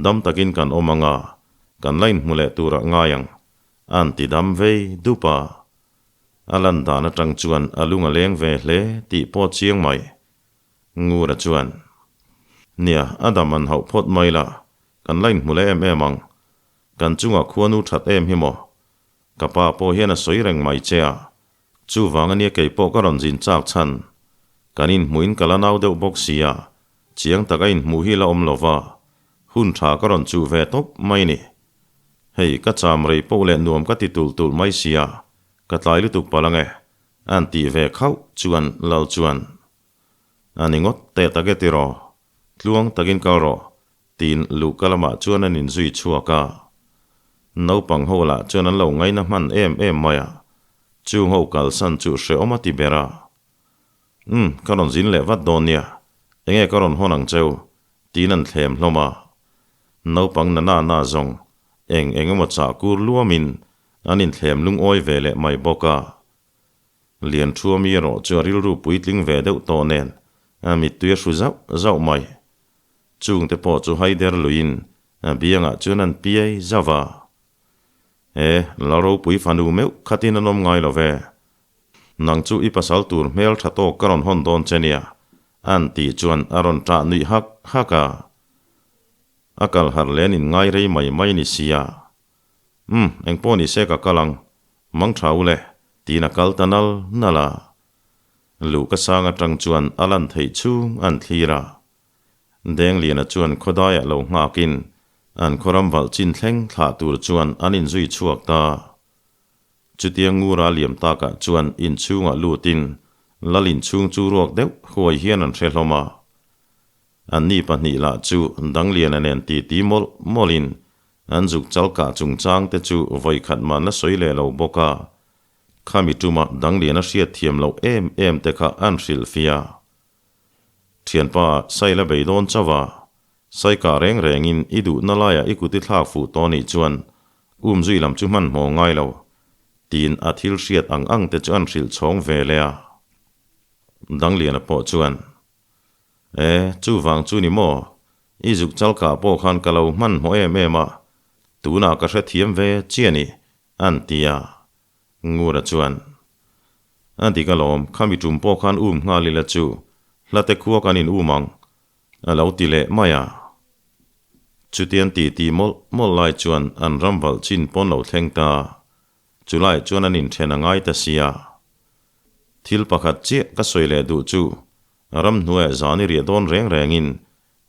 Dam takin kan awm ang a, kan la inhmu leh turah ngai ang, an ti dam vei dup a. A lan dan atang chuan a lung a leng ve hle tih pawh chiang mai. Ngura chuan, Nia, a dam an hauh phawt mai la, kan la inhmu leh em em ang. Kan chungah khuanu that em hi maw? Ka pa pawh hian a sawi reng mai che a, chuvang ania kei pawh ka rawn zin chak chhan. Kan inhmuhin ka la nau deuh bawk si a. Chiang taka inhmuh hi la awm lo va, hun tha ka rawn chuh ve tawp mai ni. Hei, ka cham rei poh leh nuam ka ti tulh tulh mai sia, ka tlai lutuk palh ange, a'n tih ve khauh chuan Lal chuan, A ni ngawt teh tak e tiraw, tluang takin kal rawh, tiin luhka lamah chuan an inzui chhuak a. Naupang ho lah chuan an lo ngaina hman em em mai a, chung ho kalsan chu hrehawm a ti ber a. Umm, ka rawn zin leh vat dawn nia, enge ka rawn hawn ang cheu? tiin an thlem hlawm a. Naupang na na na zawng eng eng emaw chah kur luamin an inthlem lungawi ve leh mai bawk a. Lianṭhuami erawh chu a rilru puitling ve deuh tawh nen a mittui a hru zauh zauh mai. Chungte pawh chu haider luiin a biangah chuan an piai zauh a. E, Lalropui fanu meuh khatin an awm ngai lo ve. Nang chu i pasal tur hmel tha tawk ka rawn hawn dawn che nia, a'n tih chuan a rawn ṭah nuih hak hak a. A kal harh len in ngai rei mai mai ni sia. Umm, engpawh ni se ka kal ang, mang tha u le, tiin a kal ta nal nal a. Luhka sang atang chuan a lan theih chhung a'n thlir a. Dengliana chuan khawdaiah lo nghakin an khawram valh chin thleng thlah tur chuan an inzui chhuak ta. Chutia ngura liam takah chuan inchhungah lutin lal inchhung chu ruak deuh huai hian an hre hlawm a. Anni pahnih lah chu Dangliana nen titi mawlh mawlhin an zuk chal kah chungchang te chu vawikhat mah la sawi leh lo bawk a. Khami tuma Dangliana hriat thiam loh em em te kha an hrilh fia. Thianpa, Saila bei dawn chauh a, Saikah reng rengin i duhna laiah i kut i thlak fuh tawh nih chuan umzui lam chu hmanhmawh ngai lo, tiin a thil hriat ang ang te chu an hrilh chhawng ve leh a. Dangliana pawh chuan, E, chuvang chu ni maw? I zuk chalkah pawh khan ka lo hmanhmawh em em a, tunah ka hrethiam ve chiah ni, a'n ti a. Ngura chuan, A dik alawm, khami tum pawh khan um nghal ila chu, hlate khua kan in um ang, a lo ti leh mai a. Chutian ti ti mawlh mawlh lai chuan an ram valh chin pawn lo thleng ta, chulai chuan an inthen a ngai ta sia. Thil pakhat chiah ka sawi leh duh chu, ramhnuaiah zan i riah dawn reng rengin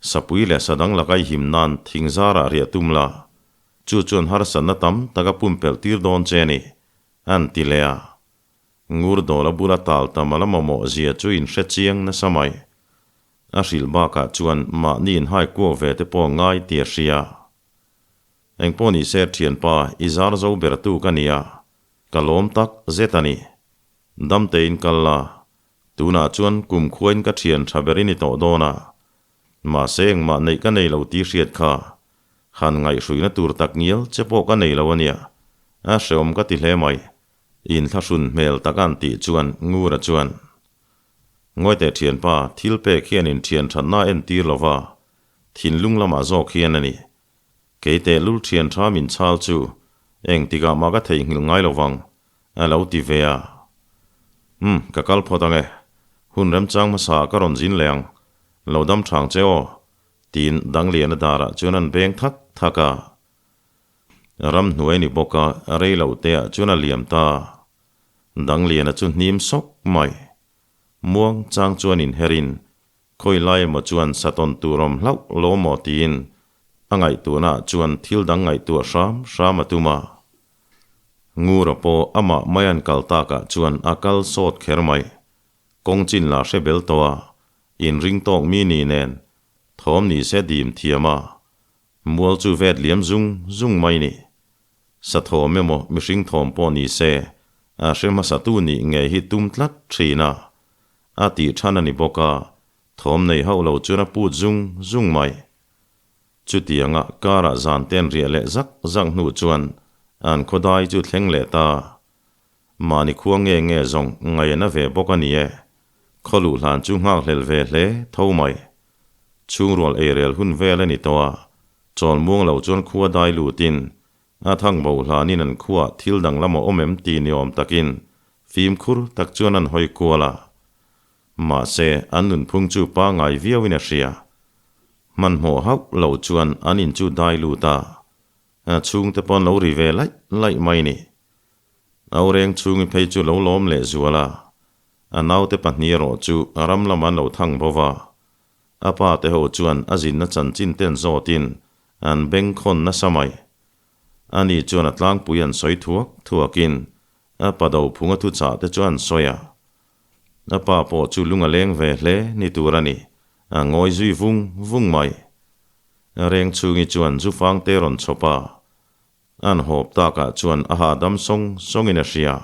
Sapui leh sadang laka i him nan thing zarah riah tum la, chu chuan harsatna tam tak a pumpelh tir dawn che a ni, an ti leh a. Ngur dawla bula tal tam a la mamawh zia chu in hre chiang nasa mai. A hrilh bakah chuan mahni inhai kuak ve te pawh ngai tih a hria. Engpawh ni se thianpa i zar zo ber tu ka nia, ka lawm tak zet a ni. Damtein kal la, Tunah chuan kum khuain ka thian tha ber i ni tawh dawn a, mahse engmah neih ka nei lo tih hriat kha han ngaihhruihna tur tak ngial che pawh ka nei lo a nia, a hreawm ka ti hle mai, inthlahrun hmel tak a'n tih chuan Ngura chuan, Ngawiteh thianpa, thil pek hian in thian thatna a entir lo va, thinlung lamah zawk hian a ni. Kei tehlul thian tha min chhal chu engtikah mah ka theihnghilh ngai lo vang, a lo ti ve a. Umm, ka kal phawt ang e. Hun remchang hmasa ah ka rawn zin leh ang. Lo dam thang che aw, tiin Dangliana darah chuan an beng thak thak a. Ramhnuai ni bawk a, rei lo te ah chuan a liam ta. Dangliana chu hnim sawk mai. Muang chang chuan inherin Khawi lai emaw chuan satawn tur awm hlauh lo maw tiin a ngaihtuahnaah chuan thil dang ngaihtuah hram hram a tum a. Ngura pawh amah mai an kal takah chuan a kal sawt kher mai. Kawng chin la hre bel tawh a, inring tawk mi ni nen thawm ni se dim thiam a, mual chu vet liam zung zung mai ni. Sa thawm emaw mihring thawm pawh ni se a hre hmasa tu nih ngei hi tum tlat thin a, A tih than a ni bawk a, thawm nei hauh lo chuan a put zung zung mai. Chutianga karah zan ten riah leh zak zak hnu chuan an khawdai chu thleng leh ta. Mahni khua nge nge zawng ngaihna ve bawk a ni e. Khaw luh hlan chu nghakhlel ve hle tho mai. Chhungrual eirel hun vel a ni tawh a, chawl muang lo chuan khua dai lutin A thang bo hlanin an khuaah thil danglam a awm em ti ni awm takin fimkhur tak chuan an hawi kual a. Mahse, an nunphung chu pangngai viauin a hria. Hmanhmawh hauh lo chuan an in chu dai lut a, a chhungte pawh an lo ri ve laih laih mai ni. Aureng chhungi phei chu lo lawm leh zual a, a naute pahnih erawh chu ram lamah an lo thang bo va. A pa te ho chuan a zinna chanchin ten zawtin an bengkhawn nasa mai. Ani chuan a tlangpui an sawi thuak thuakin a pa Dophunga thuchah te chu an sawi a. A pa pawh chu lung a leng ve hle ni tur a ni, a ngawi zui vung vung mai. Rengchhungi chuan Zufangte rawn chhawp a, An hawp takah chuan a hahdam sawng sawngin a hria.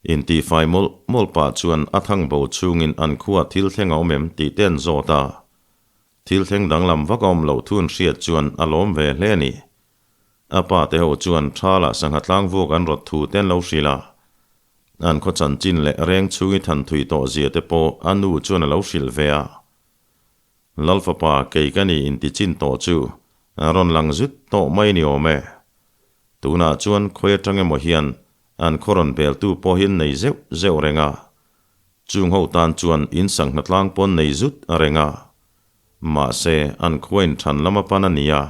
Intihfai mawlh mawlh pah chuan a thang bo chhungin an khuaa thil thleng a awm em tih te an zawt a. Thil thleng danglam vak a awm loh thu an hriat chuan a lawm ve hle a ni. A pa te ho chuan thalah sangha tlangvuak an rawt thu te an lo hrilh a. An khaw chanchin leh reng chhungi than thui tawh zia te pawh a nu chuan a lo hrilh ve a. Lal fapa kei ka ni inti chin tawh chu a rawn lang zut tawh mai ni awm e. Tunah chuan khawi atang emaw hian an khaw rawn beltu pawh hi an nei zeuh zeuh reng a. Chung ho tan chuan in sangha tlang pawn nei zut a reng a. Mahse an khua in than lama pan a ni a,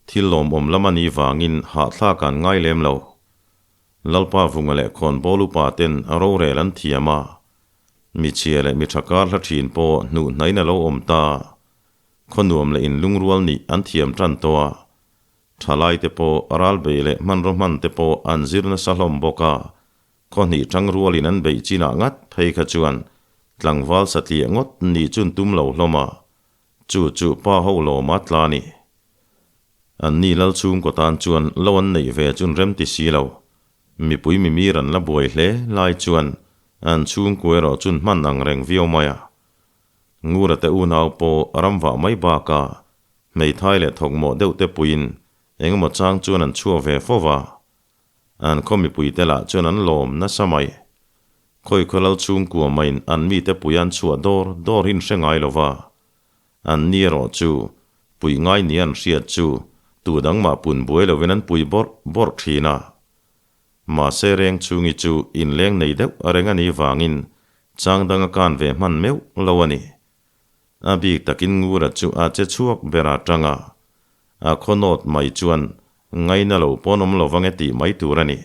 thil lawmawm lam a nih vangin hahthlak an ngai lem lo. Lalpa Vunga leh Khawnbawl upa ten rorel an thiam a, Mi chhia leh mi tha kar hla thin pawh hnuh hnain a lo awm ta. Khaw nuam leh inlungrual nih an thiam tan tawh a. Thalai te pawh ral beih leh hmanraw hman te pawh an zir nasa hlawm bawk a. Khaw hnih tang rualin an beih chinah ngat phei kha chuan tlangval satliah ngawt nih chun tum lo hlawm a. Chu chu pa ho lawma tla ni. An ni lal chhungkaw tan chuan lo an neih ve chun rem ti si lo. Mipui mimir an la buai hle lai chuan an chhungkua erawh chun hman ang reng viau mai a. Ngura te unau pawh ramvah mai bakah hmeithai leh thawkmawh deuh te puiin engemaw chang chuan an chhuak ve fo va. An khaw mipui te lah chuan an lawm nasa mai. Khawikhaw lal chhungkua maiin an mite pui an chhuah dawr dawr hi an hre ngai lo va. An ni erawh chu pui ngai ni an hriat chu tu dang mah pun buai lovin an pui bawrh bawrh thin a. Mahse reng chhungi chu inleng nei deuh a reng a nih vangin chang dang a kan ve hman meuh lo a ni. A bik takin Ngura chu a che chhuak ber a tang a, a khaw nawt mai chuan ngaina lo pawn awm lovang e tih mai tur a ni.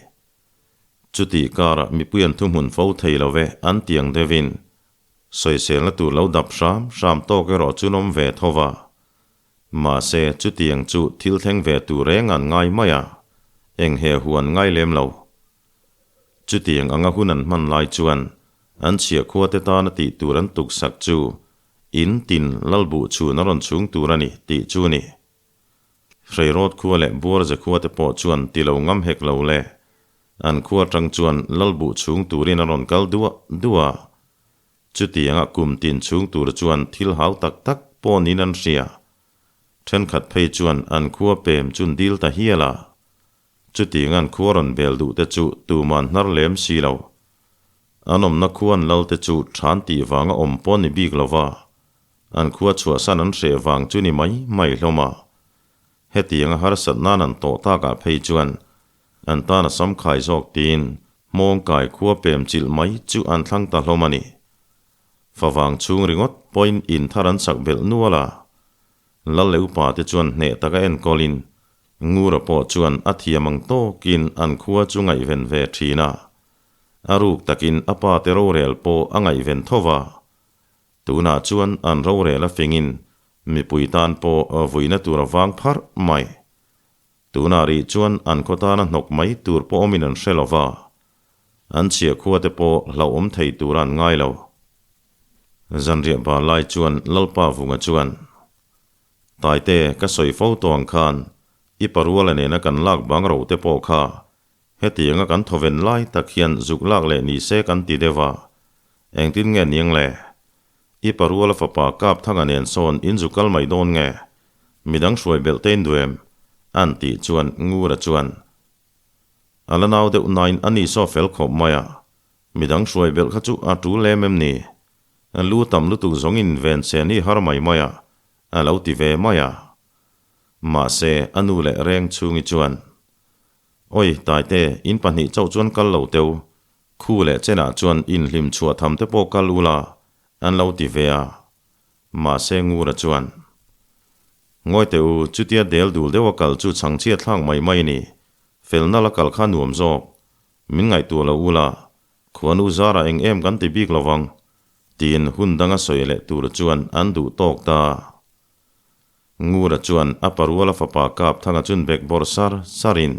Chutih karah mipui an thuhmun fo thei lo ve an tiang deuhin sawiselna tur lo dap hram hram tawk erawh chu an awm ve tho va. Mahse chutiang chu thil thleng ve tur reng an ngai mai a, eng he hu an ngai lem lo. Chutiang anga hun an hman lai chuan an chhiahkhua te tana tih tur an tuksak chu in tin lalbuh chhun a rawn chhung tur a ni tih chu ni. Hreirawt khua leh Buarze khua te pawh chuan ti lo ngam hek lo le. An khua atang chuan lalbuh chhung turin a rawn kal duah duah a. Chutianga kum tin chhung tur chuan thil hau tak tak pawh niin an hria. Thenkhat phei chuan an khua pem chun dil ta hial a. Chutiang an khua rawn bel duh te chu tuman hnar lem si lo. An awmna khua an lal te chu than tih vanga awm pawh ni bik lo va. An khua chhuahsan an hreh vang chu ni mai mai hlawm a. Hetianga harsat nan an tawh takah phei chuan an tan a sam khai zawk tiin Hmawngkai khua pem chilh mai chu an thlang ta hlawm a ni. Favang chhung ringawt pawhin in thar an chak belh nual a. Lal leh upa te chuan hneh taka enkawlin Ngura pawh chuan a thiam ang tawkin an khua chu ngaihven ve thin a. A ruk takin a pa te rorel pawh a ngaihven tho va. Tunah chuan an rorel a fingin mipui tan pawh vuina tur a vang pharh mai. Tunah rih chuan an khaw tana hnawk mai tur pawh awmin an hre lo va, an chhiah khua te pawh hlauhawm thei tur an ngai lo. Zanriah bal lai chuan Lalpa Vunga chuan, Taite, ka sawi fo tawh ang khan i paruala nena kan lak bang ro te pawh kha Hetianga kan thawven lai tak hian zuk lak leh ni se kan ti deuh a, engtin nge niang le? I paruala fapa kap thanga nen sawn in zu kal mai dawn nge? Midang hruai belh te in duh em? An tih chuan Ngura chuan a la nau deuh nain a ni saw fel khawp mai a, midang hruai belh kha chu a tul lem em ni? Lu tam lutuk zawng in ven sen hi har mai mai a, a lo ti ve mai a. Mahse a nu leh reng chhungi chuan Oi, Taite, in pahnih chauh chuan kal lo teu. Khu leh chenah chuan inhlim chhuah tham te pawh kal ula, an lo ti ve a. Mahse Ngura chuan, Ngawi teh u, chutia del dul deuha kal chu chhangchhiat thlak mai mai ni. Felna la kal kha nuam zawk. Min ngaihtuah lo ula, khuanu zarah eng em kan ti bik lovang. Tiin hun danga sawi leh tur chuan an duh tawk ta. Ngura chuan a paruala fapa Kapthanga chun bek bawrh sar sarin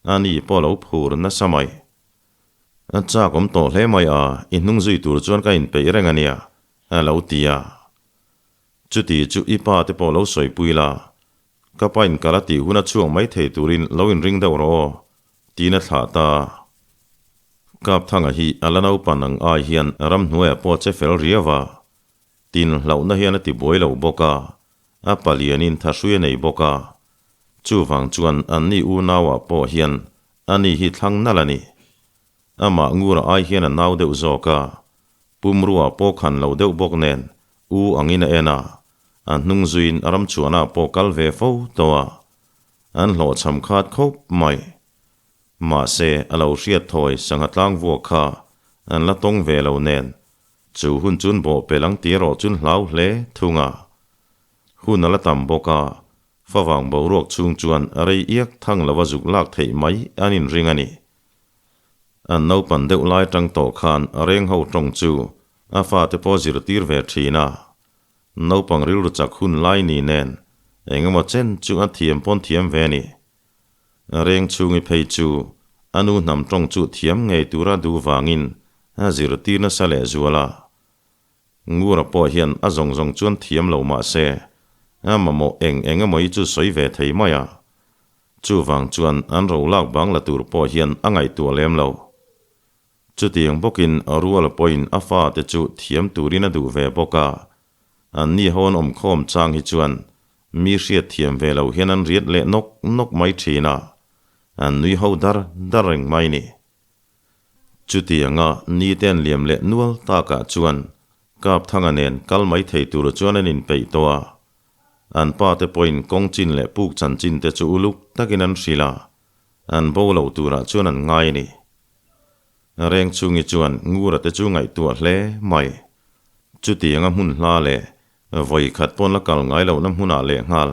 a ni pawh lo phur nasa mai. A chak awm tawh hle mai a, i hnung zui tur chuan ka inpeih reng a nia, a lo ti a. Chuti chu i pa te pawh lo sawipui la, ka pa in kal a tih hun a chhuak mai thei turin lo inring deuh rawh aw, tiin a thlah ta. Kapthanga hi a la naupan ang ai hian ramhnuaiah pawh a che fel riau a, tin hlauhna hian a ti buai lo bawk a, a palianin thahrui a nei bawk a, chuvang chuan anni unauah pawh hian ani hi thlang nalh a ni. Amah ngura ai hian a nau deuh zawk a, pumrua pawh khan lo deuh bawk nen u angin a en a, a hnung zuiin a ramchuanah pawh kal ve fo tawh a, an hlawhchham khat khawp mai. Mahse, a lo hriat thawi sangha tlang vuak kha an la tawng ve lo nen, chu hun chun bawh pel ang tih erawh chun hlau hle thung a. Hun a la tam bawk a, favang boruak chhung chuan rei iak thang lova zuk lak theih mai an inring a ni. An naupan deuh lai tang tawh khan reng ho tawng chu a fate pawh zirtir ve thin a. Naupang rilru chak hun lai ni nen eng emaw chen chu a thiam pawn thiam ve a ni. Reng chhungi phei chu a nu hnam tawng chu thiam ngei tura duh vangin a zirtir nasa leh zual a. Ngura pawh hian a zawng zawng chuan thiam lo mah se, a mamawh eng eng emaw hi chu sawi ve thei mai a. Chuvang chuan an ro lak bang la tur pawh hian a ngaihtuah lem lo. Chutiang bawkin Ruala pawhin a fate chu thiam turin a duh ve bawk a, anni ho an awmkhawm chang hi chuan mi hriat thiam ve lo hian an riat leh nawk nawk mai thin a, an nui ho dar dar reng mai ni. Chutianga nite an liam leh nual takah chuan Kapthanga nen kal mai thei tur chuan an inpeih tawh a, An pa te pawhin kawng chin leh puk chanchin te chu uluk takin an hrilh a, an bo lo turah chuan an ngai a ni. Rengchhungi chuan Ngura te chu ngaihtuah hle mai. Chutianga hmun hla leh vawi khat pawn la kal ngai lohna hmunah lehnghal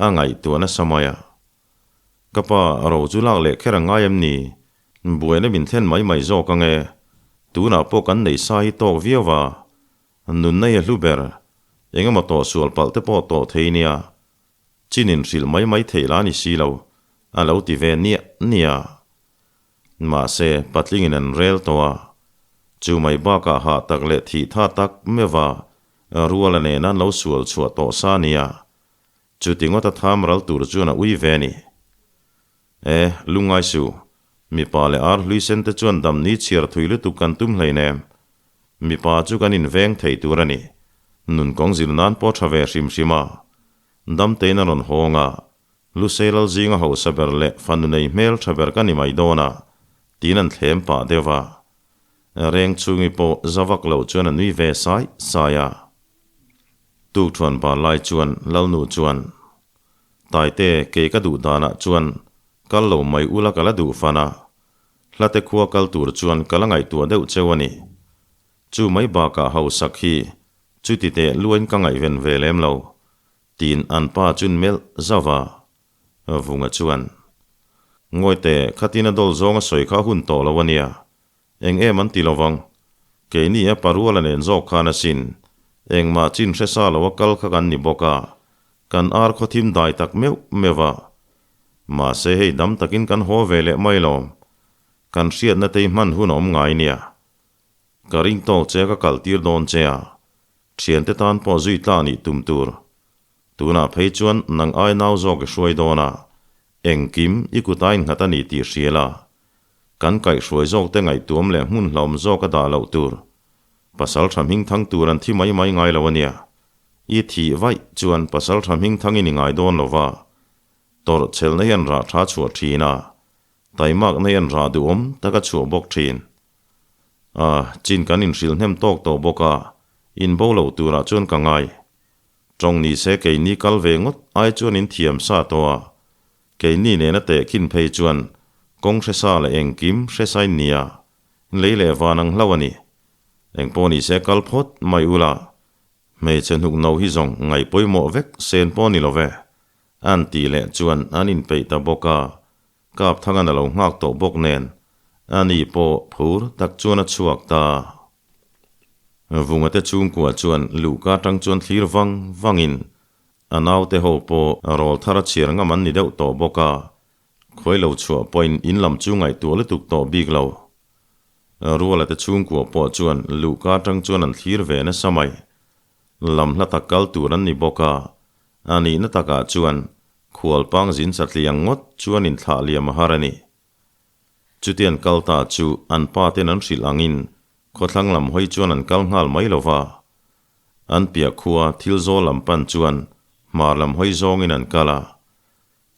a ngaihtuah nasa mai a. Ka pa, ro chu lak leh kher a ngai em ni? Buaina min thlen mai mai zawk ang e. Tunah pawh kan nei sa hi tawk viau va, Nunna hi a hlu ber. Engemaw tawh sual palh te pawh tawh thei nia. Chin in hrilh mai mai theih la ni si lo, a lo ti ve niah niah. Mahse, patlingin an rel tawh a. Chu mai bakah hah tak leh thih tha tak meuha ruala nena an lo sual chhuah tawh sa nia. Chuti ngawta tham ral tur chuan a ui ve a ni. E, lungngai suh. Mipa leh ar hlui sen te chuan dam ni chhiar thui lutuk kan tum hleinem. Mipa chu kan inveng thei tur a ni. Nun kawng zir nan pawh tha ve hrim hrim a. Dam tein a rawn hawng a. Lusei lal zinga hausa ber leh fanu nei hmel tha ber ka ni mai dawn a, tiin an thlem pah deuh a. Reng chhungi pawh za vak lo chuan a nui ve sai sai a. Tukthuan bar lai chuan Lalnu chuan, Taite, kei ka duh danah chuan kal lo mai ula ka la duh fan a, hlate khua kal tur chuan ka la ngaihtuah deuh cheu a ni. Chu mai bakah hausak hi chuti teh luain ka ngaihven ve lem lo, tiin an pa chun melh zauh a. Vunga chuan, Ngawite, khatin a dawl zawng a sawi kha a hun tawh lo a nia, Eng em an ti lovang. Keini a paruala nen zawk khan asin. Engmah chin hre sa lo a kal kha kan ni bawk a, kan ar khaw thim dai tak meuh meuh a. Mahse hei dam takin kan haw ve leh mai lawm. Kan hriatna te hi hman hun a awm ngai nia. Ka ring tawk che a ka kal tir dawn che a. Thiante tan pawh zui tla nih tum tur. Tunah phei chuan nang ai nau zawk i hruai dawn a, engkim i kut a innghat a ni tih hria la. Kan kaihhruai zawk te ngaihtuam leh hmun hlauhawm zawk a dah loh tur. Pasal tha hming thang tur an thi mai mai ngai lo a nia. I thih vaih chuan pasal tha hming thang i ni ngai dawn lo va. Tawrh chhelna hian rah tha chhuah thin a, taimakna hian rah duhawm tak a chhuah bawk thin. A, chin kan inhrilh hnem tawk tawh bawk a, inbo lo turah chuan ka ngai. Tawng ni se keini kal ve ngawt ai chuan in thiam sa tawh a, keini nena tehkhin phei chuan kawng hre sa leh engkim hre sain nia, lei leh van ang hlauh a ni. Engpawh ni se kal phawt mai ula, hmeichhe hnuk no hi zawng ngaih pawimawh vek sen pawh ni lo ve, an tih leh chuan an inpeih ta bawk a, Kapthangan a lo nghak tawh bawk nen, ani pawh phur tak chuan a chhuak ta. Vunga te chhungkua chuan luhka atang chuan thlir vang vangin a naute ho pawh rawlthar a chhiar ngam an ni deuh tawh bawk a, khawi lo chhuah pawhin in lam chu ngaihtuah lutuk tawh bik lo. Ruala te chhungkua pawh chuan luhka atang chuan an thlir ve nasa mai. Lam hla tak kal tur an ni bawk a, a nihna takah chuan khualpang zin satliang ngawt chuan inthlah liam a har a ni. Chutian kal ta chu an pa ten an hrilh angin khawthlang lam hawi chuan an kal nghal mai lo va. An piah khua thil zawl lam pan chuan hmar lam hawi zawngin an kal a.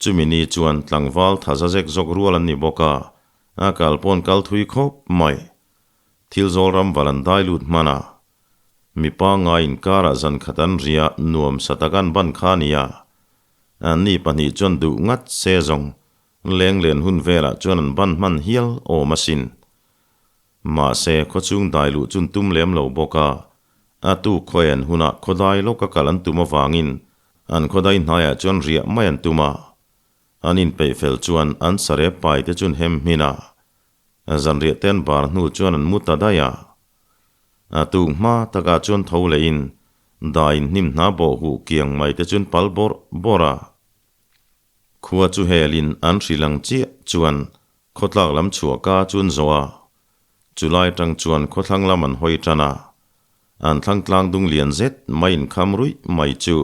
Chumi ni chuan tlangval tha za zek zawk rual an ni bawk a, a kal pawn kal thui khawp mai. Thil zawl ram val an dai lut hman a. Mipa ngai inkarah zan khat an ria nuam sa tak an ban kha a nia. Anni pahnih chuan duh ngat se zawng Lenglen hun velah chuan an ban hman hial awm asin. Mahse, khawchhung dai luh chun tum lem lo bawk a, a tuk khawian hunah khawdai lawka kal an tum avangin an khawdai hnaiah chuan riah mai an tum a. An inpeih fel chuan an sarep pai te chun hem hmin a, zanriah te an bar hnu chuan an mu ta daih a. A tuk hma takah chuan tho lehin daiin hnim hna bawh huh kiang mai te chun pal bawrh bawrh a. Khua chu helin an hrilh ang chiah chuan khawtlak lam chhuah ka chu an zawh a, chulai atang chuan khawthlang lam an hawi tan a, an thlang tlang dung lian zet mai inkham ruih mai chu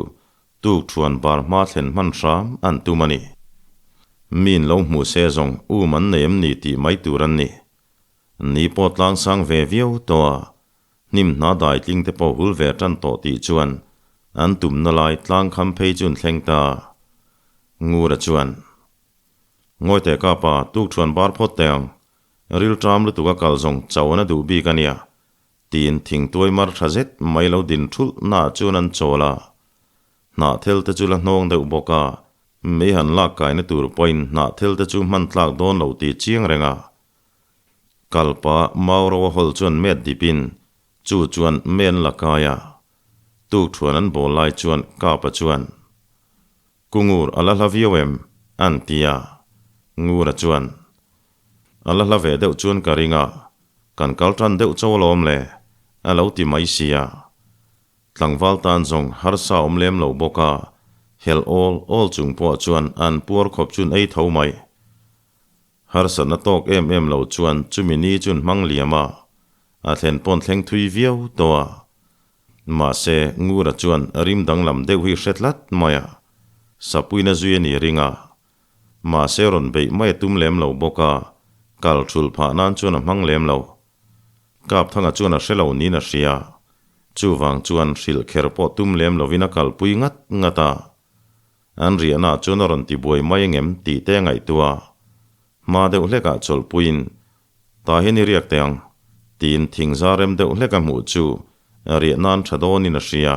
tuk thuan bar hma thlen hman hram an tum a ni. Miin lo hmuh se zawng um an nei em ni tih mai tur an ni. Ni pawh tlang sang ve viau tawh a, Hnim hna dai tling te pawh hul ve tan tawh tih chuan an tumna lai tlang kham phei chu an thleng ta. Ngura chuan, Ngawi teh ka pa, tuk thuan bar phawt teh ang. Ril ṭam lutuk a kal zawng chauhna duh bik a nia, tiin thingtuai mar tha zet mai lo din thulh naah chuan an chawl a. Hnahthel te chu la hnawng deuh bawk a, mei han lak kaina tur pawhin hnahthel te chu hman tlak dawn lo tih chiang reng a. Kalpa Mauro a hawl chuan met dipin chu chuan men la kai a, tuk thuan an bawl lai chuan Kapa chuan, Ku Ngur a la hla viau em? an ti a, Ngura chuan, A la hla ve deuh chuan ka ring a, kan kal tan deuh cho alawm le, a lo ti mai sia. Tlangval tan zawng harsa awm lem lo bawk a, helh awl awl chung pawh chuan an puar khawp chun ei tho mai. Harsatna tawk em em lo chuan chumi ni chun hmang liam a, a thlen pawn thleng thui viau tawh a. Mahse, Ngura chuan rim danglam deuh hi hre tlat mai a, sapuina zui a ni ring a. Mahse rawn beih mai a tum lem lo bawk a, kal thulh phah nan chuan a hmang lem lo. Kapthanga chuan a hre lo niin a hria. Chuvang chuan hrilh kher pawh tum lem lovin a kalpui ngat ngat a. An riahna chuan a rawn ti buai mai engem tih te a ngaihtuah a, hma deuh hlekah chawlhpuiin, Tah hian i riak teh ang, tiin thingza rem deuh hlek a hmuh chu riah nan tha dawnin a hria.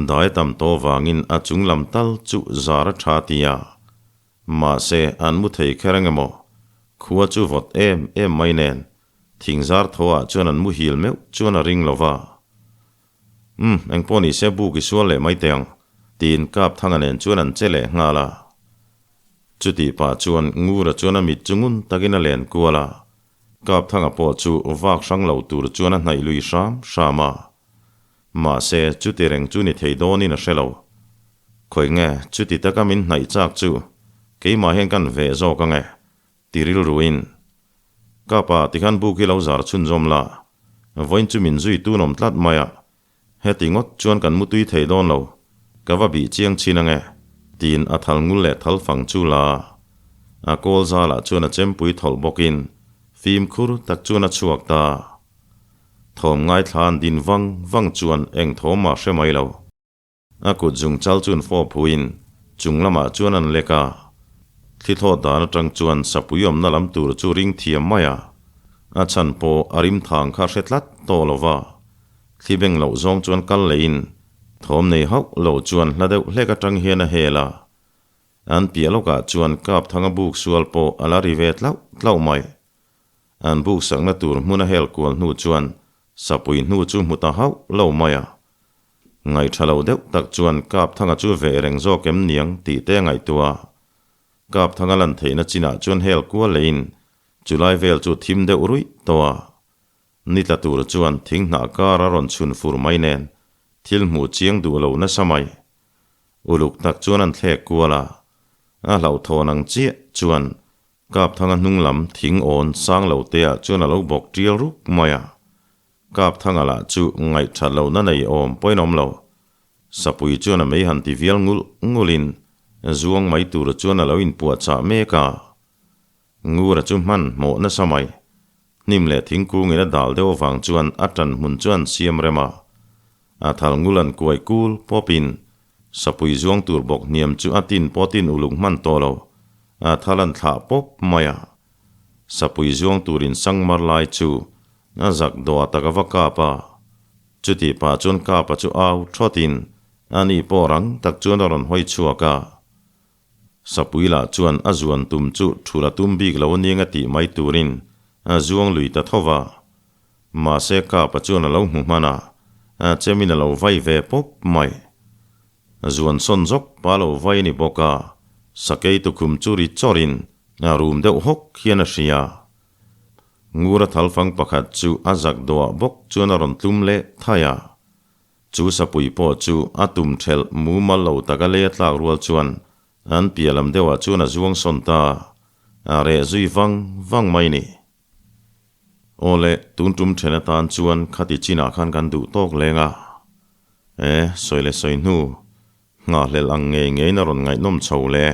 Dai tam tawh vangin a chung lam tal chu zar a tha ti a, mahse an mu thei kher ang emaw, khua chu vawt em em mai nen thingzar tho ah chuan an muhil meuh chuan a ring lo va. Umm, engpawh ni se buk i sual leh mai teh ang, tiin Kapthanga nen chuan an che leh nghal a. Chutih pah chuan Ngura chuan a mit chu ngun takin a len kual a, Kapthanga pawh chu vak hrang lo tur chuan a hnaih lui hram hram a. Mahse, chuti reng chu ni thei dawnin a hre lo. Khawi nge, chuti taka min hnaih chak chu keimah hian kan veh zawk ang e, Ti rilruin, Ka pa, tikhan buk hi lo zar chhunzawm la, vawiin chu min zui tun awm tlat mai a, heti ngawt chuan kan mutui thei dawn lo, ka va bih chiang chin ange, tiin a thal ngul leh thal fang chu la a. A kawl zalah chuan a chempui thawlh bawkin fimkhur tak chuan a chhuak ta. Thawm ngaithla an din vang vang chuan eng thawm mah hre mai lo. A kut zung chal chuan fawp huin chung lamah chuan an lek a, thli thlawt dan atang chuan sapui awmna lam tur chu ring thiam mai a, a chhan pawh a rim thang kha hre tlat tawh lo va, thli beng loh zawng chuan kal lehin thawm nei hauh lo chuan hla deuh hlek atang hian a hel a, an piah lawkah chuan Kapthanga buk sual pawh a la ri ve tlauh tlauh mai. An buk sakna tur hmun a hel kual hnu chuan sapui hnu chu hmu ta hauh lo mai a. Ngaihṭha lo deuh tak chuan Kapthanga chu veh reng zawk em niang tih te a ngaihtuah a. Kapthanga lan theihna chinah chuan hel kual lehin chulai vel chu thim deuh ruih tawh a. Ni tla tur chuan thing hnah kar a rawn chhun fur mai nen thil hmuh chiang duh lo nasa mai. Uluk tak chuan an thlek kual a, a hlauhthawn ang chiah chuan Kapthanga hnung lam thing awn sang lo te ah chuan a lo bawk tial ruk mai a. Kapthanga lah chu ngaihthat lohna nei awm pawhin awm lo. Sapui chuan a mei han ti vial ngul ngulin zuang mai tur chuan a lo inpuahchah mek a. Ngura chu hman hmawh nasa mai. Hnim leh thingkungin a dal deuh avang chuan a tan hmun chuan siam rem a. A thal ngul an kuai kul pawpin sapui zuang tur bawk hniam chu a tin pawh tin uluk hman tawh lo. A thal an thlah pawp mai a. Sapui zuang turin sangmar lai chu a zak dawh tak a va kap a. Chutih pah chuan kapa chu au thawtin ani pawh rang tak chuan a rawn hawi chhuak a. Sapui lah chuan a zuan tum chu thul a tum bik lo aniang a tih mai turin a zuang lui ta tho va. Mahse Kapa chuan a lo hmu hman a, a chemin a lo vai ve pawp mai. Zuan sawn zawk pa lo vai a ni bawk a, sakei tukhum chu ri chawrin a rum deuh hawk hian a hria. Ngura thalfang pakhat chu a zak dawhah bawk chuan a rawn tlum leh thai a. Chu sapui pawh chu a tum thelh mumal lo taka lei a tlak rual chuan an piah lam deuhah chuan a zuang sawn ta a reh zui vang vang mai ni. Aw le, tun tum then atan chuan khati chinah khan kan duh tawk leng a. E, sawi leh sawi hnu, nghahhlelh ang ngei ngeiin a rawn ngaihnawm chho le.